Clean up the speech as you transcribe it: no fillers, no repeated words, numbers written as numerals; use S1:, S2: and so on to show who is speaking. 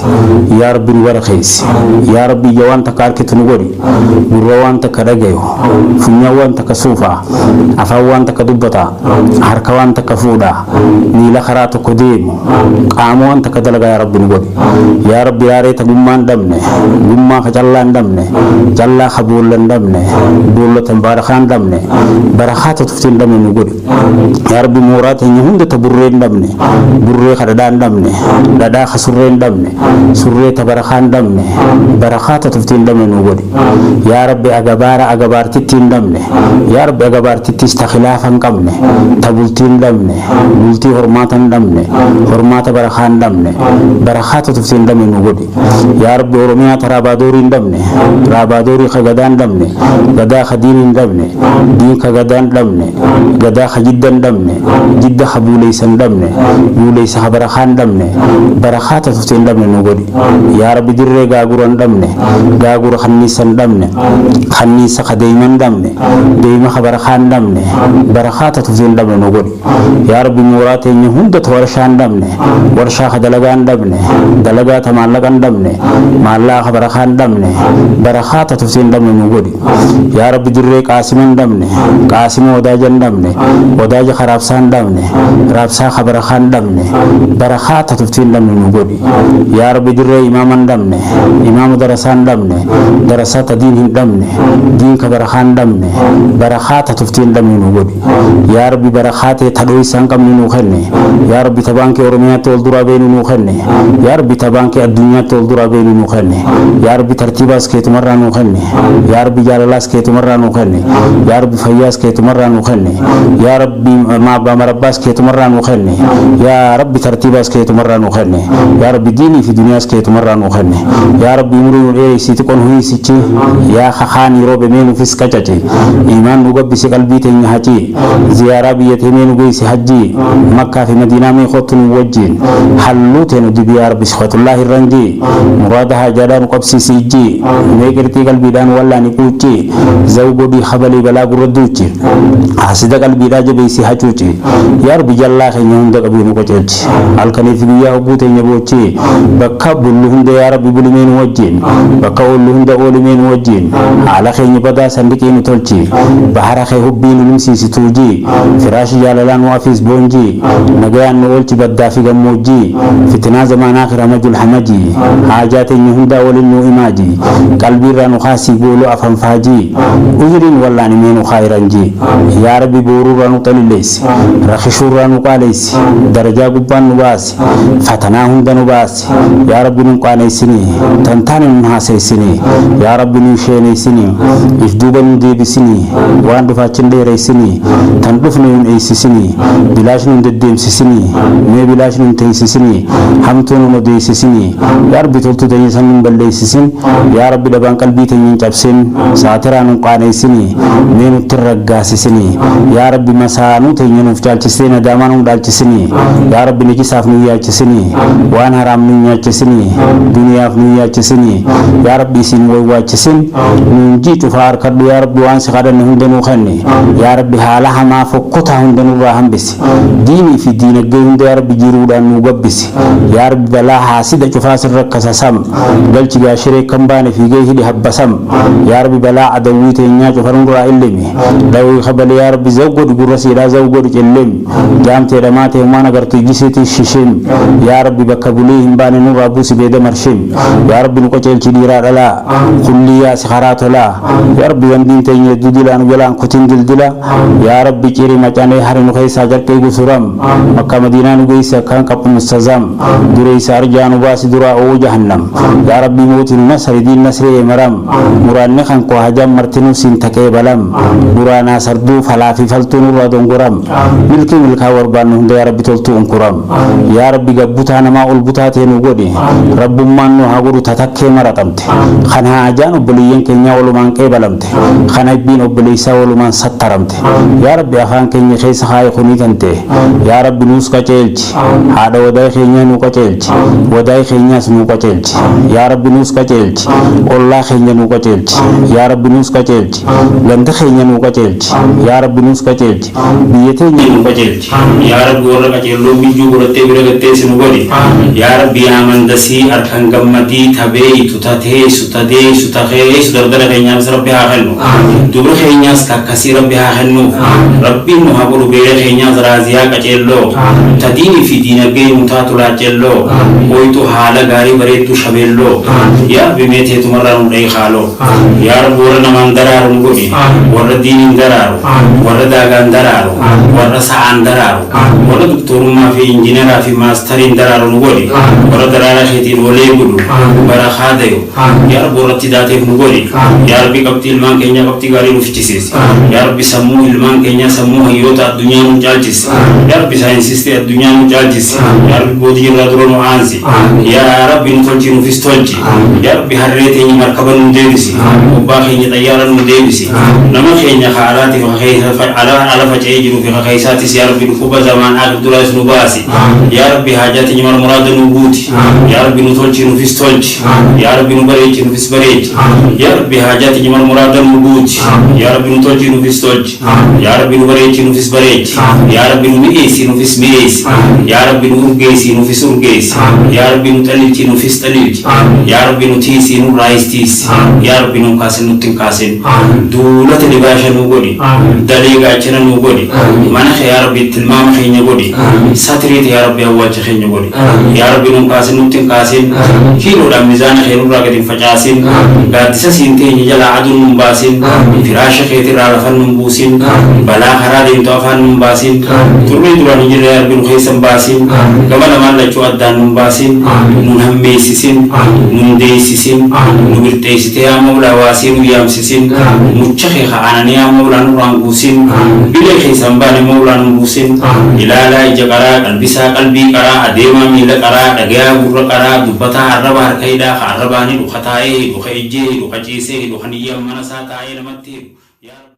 S1: barakeessi. Yaa Rabbi, nu barakeessi. Yaa Rabbi, ija waan takka arkitu nu godhi, gurra waan takka dhagayu, funyaan waan takka suufaa, afaan waan takka dubbataa, harka waan takka fuudhaa, miila karaa tokko deemu, qaama waan takka dalagaa yaa Rabbi nu godhi. Yaa Rabbi, yaaree ta gummaa hin dhabne, gummaa ka callaa hin dhabne, callaa ka boolla hin dhabne, boolla tan barakaa hin dhabne, barakaa ta tufti hin dhabne nu godhi. Yaa Rabbi, mooraa teenya hunda ta burree hin dhabne, burree ka dhadhaa hin dhabne, dhadhaa ka surree hin dhabne, surree ta barakaa hin dhabne, barakaa ta tufti hin dhabne nu godhi. Yaa Rabbi, agabaara agabaartitti hin dhabne, yaa Rabbi, agabaartittis ta khilaafa hin qabne, ta bultii hin dhabne, bultii hormaata hin dhabne, hormaata barakaa hin dhabne, barakaa ta tufti hin dhabne nu godhi. Yaa Rabbi, Oromiyaa ta raabaadoorii hin dhabne, raabaadorii ka gadaa hin dhabne, gadaa ka diin hin dhabne, diin ka gadaa hin dhabne, gadaa ka jidda hin dhabne, jidda ka buuleysa hin dhabne, buuleysa ka barakaa hin dhabne, barakaa ta tufti hin dhabne nu godhi. Yaa Rabbi, dirree gaagura hin dhabne, gaagura kanniisa hin dhabne, kanniisa ka deeyma hin dhabne, deeyma ka barakaa hin dhabne, barakaa ta tufti hin dhabne nu godhi. Yaa Rabbi, mooraa teenya hunda ta warshaa hin dhabne, warshaa ka dalagaa hin dhabne, dalagaa ta maallaqa hin dhabne, maallaqa ka barakaa hin dhabne, barakaa ta tufti hin dhabne nu godhi. Yaa Rabbi, dirree qaasima hin dhabne, qaasima wadaaja hin dhabne, wadaaja ka raabsaa hin dhabne, raabsaa ka barakaa hin dhabne, barakaa ta tufti hin dhabne nu godhi. Yaa Rabbi, dirree imaama hin dhabne, imaama darasaa hin dhabne, darasaa ta diin hin dhabne, diin ka barakaa hin dhabne, barakaa ta tufti hin dhabne nu godhi. Yaa Rabbi, barakaa ta'e ta dhoysaa hin qabne nuu kenne. Yaa Rabbi, ta baankii Oromiyaatti ol duraa beenu nuu kenne. Yaa Rabbi, ta baankii addunyaatti ol duraa beenu nuu kenne. Yaa Rabbi, tartiibaas keetumarraa nuu kenne. Yaa Rabbi, jaalalaas keetumarraa nuu kenne. Yaa Rabbi, fayyaas keetumarraa nuu kenne. Yaa Rabbi, maabbaa marabbaas keetumarraa nuu kenne. Yaa Rabbi, tartiibaas keetumarraa nuu kenne. Yaa Rabbi, diinii fi duniyaas keetumarraa nuu kenne. Yaa Rabbi, umurii nu dheeressi, xiqqoon huyiisichi yaa kakaanii roobe mee nufis qacaci, iimaan nu gabbisi, qalbii teenya hacii, ziyaaraa biyya tee mee nu geessi, hajjii Makkaa fi Madiinaa mee kottu nu wajjiin, halluu tee nu dibi. Yaa Rabbi, sifatullaahi irranjii, muraada haajaadhaa nu qabsiisi, ijjii mee qirxii qalbiidhaan wallaani quuccii, zaw godhii habalii balaa gurra duuchi, hasida qalbiidhaa jabeessi hacuuci. Yaa Rabbi, jallaa keenya hunda qabii nu qaceelchi, halkanii fi guyyaa hogguu teenya boochi, bakka bullu hunda yaa Rabbi bulimee nu wajjiin, bakka oollu hunda oolimee nu wajjiin, haala keenya badaa sandiqii nu tolchi, bahara kee hubbii nu limsiisi, tuujii firaashi jaalalaa nu afiis, boonjii nagayaan nu oolchi baddaa fi gammoojjii, fitinaa zamaanaa kiramajul hamajii, haajaa teenya hundaa waliin nu imaaji, qalbiirraa nu kaasii gooluu afan faajii, uzuriin wallaani mee nu kaayiranjii. Yaa Rabbi, booruurraa nu xalilleessi, rakishuurraa nu qaaleessi, darajaa gubbaan nu baasi, fatanaa hunda nu baasi. Yaa Rabbi, nun qaaneessinii, tantaane nun haaseessinii. Yaa Rabbi, nun sheeneessinii, if duuba nun deebisinii, waan dhufaachin dheereessinii, tan dhufne nun eeysisinii, bilaash nun deddeemsisinii, mee bilaash nun teeysisinii, hamtuu nun odeeysisinii. Yaa Rabbi, toltuu teenya san nun balleeysisin. Yaa Rabbi, dhabaan qalbii teenya hin cabsin, saatiraa nun qaaneessinii, mee nutti hin raggaasisinii. Yaa Rabbi, masaanuu teenya nuuf caalchistee nadaamaa nun dhaalchisinii. Yaa Rabbi, nijisaaf nun yaachisinii, waan haraam nun nyaachisinii, duniyaaf nun yaachisinii. Yaa Rabbi, isin waywaachisin nuun jii cufaa harkadhu. Yaa Rabbi, waan si kadhanne hunda nuu kenni. Yaa Rabbi, haala hamaa fokkotaa hunda nurraa hambisi, diinii fi diinagdee hunda yaa Rabbi jiruudhaan nuu gabbisi. Yaa Rabbi, balaa haasida cufaa sirra kasasam galchi, gaashiree kan baane fiigee hidhi habbasam. Yaa Rabbi, balaa adawwii teenyaa cufa nurraa illimi, dhawii kabale. Yaa Rabbi, zaw godhi gurra siidhaa, zaw godhi cillim, jaamtee dhamaatee humaan agartu ijjisiitii shishim. Yaa Rabbi, bakka bulii hin baane nurraa buusi beeda marshim. Yaa Rabbi, nu qaceelchi dhiiraa dhalaa, kullii yaasi karaa tolaa. Yaa Rabbi, wandiin teenya hedduu dilaa, nu jalaan kutin dildila. Yaa Rabbi, ciri macanee hari nu keessaa carqee gusuram, Makka Madiinaa nu geessi akkaan qaphu mustazam, dureessa arjaa nu baasi duraa o'uu jahannam. Yaa Rabbi, mootii nu nasri, diin nasri eemaram, muraanni kan koo hajaan martinuu siin taqee balam, duraanaa sarduu falaa fi faltuu nurraa dongoram, milkii milkaa barbaannu hunda yaa Rabbi toltuu unkuram. Yaa Rabbi, gabbutaa namaa ol butaa ta'e nu godhi, rabbummaan nu haa godhu tatakkee maraxamte, kan haajaan obboleeyyan keenyaa walumaan qeebalamte, kan aybbiin obboleessaa walumaan sattaramte. Yaa Rabbi, afaan keenya keessa kaayi kunii tante. Yaa Rabbi, nuus qaceelchi, haadha wadaay keenyaa nu qaceelchi, wadaay keenyaas nu qaceelchi. Yaa Rabbi, nuus qaceelchi, ollaa keenya nu qaceelchi. Yaa Rabbi, nuus qaceelchi, ganda keenya nu qaceelchi. Yaa Rabbi, nuus qaceelchi, biyya teenya nu qaceelchi. Yaa Rabbi, warra qaceelloo miijuu godhattee bira gatteessi nu godhi. Yaa Rabbi, yaa man Mahandasii harkan gammadii ta beeytu ta teeysu ta deeysu ta keeysu daldala keenyaafis Rabbi haa kennu. Dubra keenyaas ta akkasii Rabbi haa kennuuf. Rabbiin nu haa godhu beera keenyaas raaziyaa qaceelloo. Ta diinii fi diinagdee nu taatu laaccelloo. Ooytuu haala gaarii bareedduu shabeelloo. Yaa Rabbi mee teetumarraa nu dhayi haaloo. Yaa Rabbi warra namaan daraaru nu godhi. Warra diiniin daraaru. Warra daagaan daraaru. Warra sa'aan daraaru. Warra doktorummaa fi injiinaraa fi maastariin daraaru nu godhi. Warra daraaraa keetiin olee bulu. Barakaa dayu. Yaa Rabbi warra itti daateef nu godhi. Yaa Rabbi qabxii ilmaan keenyaa qabxii gaarii nu fichisiisi. Yaa Rabbi sammuu ilmaan keenyaa sammuu hayyoota addunyaa nu caalchisi. Yaa Rabbi saayinsistii addunyaa nu caalchisi. Yaa Rabbi boodii irraa dura nu aansi. Yaa Rabbi nu tolchi nuufis tolchi. Yaa Rabbi harree teenya markaba nu deebisi. Gubbaa keenya xayyaara nu deebisi. Nama keenya ka alaatiif ka keessa ala faca'ee jiruu fi ka keessaatis yaa Rabbi dhukkuba zamaan aakif duraas nu baasi. Yaa Rabbi haajaa teenya mara muraada nu guuti. Yaa Rabbi nu tolchi nuufis tolchi. Yaa Rabbi nu bareechi nuufis bareechi. Yaa Rabbi haajaa teenya mara muraada nu guuti. Yaa Rabbi nu tolchi nuufis tolchi. Yaa Rabbi nu bareechi nuufis bareechi. Yaa Rabbi nu mi'eessi nuufis mi'eessi. Yaa Rabbi nu urgeessi nuufis urgeessi. Yaa Rabbi nu xalilchi nuufis xalilchi. Yaa Rabbi nu tiisi nurraayis tiisi. Yaa Rabbi nu kaasin nutti hin kaasin. Duulata dibaasha nu godhi. Dalee gaachana nu godhi. Mana kee yaa Rabbi tilmaama keenya godhi. Satiriita yaa Rabbi awwaalcha keenya godhi. Yaa Rabbi nu kaasin nutti hin kaasin. Kiiloodhaan mizaana kee nurraa gadi hin facaasin. Gaaddisa siin teenya jalaa aduun nun baasin. Firaasha keetirraa lafan nun buusin. Balaa karaa deemtu afaan nun baasin. Turree duraan hin jirre yaa Rabbi nu keessa hin baasin. Gama lamaan lachuu addaan nun baasin. Nun hammeessisin. Nun deessisin. Nu birxeessitee yaa Mawlaa waasii nu yaamsisin. Mucha kee ka aananii yaa Mawlaa nurraan guusin. Bilee keessaan baane Mawlaa nun buusin. Ilaalaa ija qaraa, qalbisaa qalbii qaraa, adeemaa miila qaraa, dhagayaa gurra qaraa, dubbataa arraba harka hidhaa, ka arrabaan hidhu, ka taa'ee hidhu, ka ejjee hidhu, ka ciisee hidhu, ka niyyaan mana isaa taa'ee namatti hidhu. Yaa Rabbi.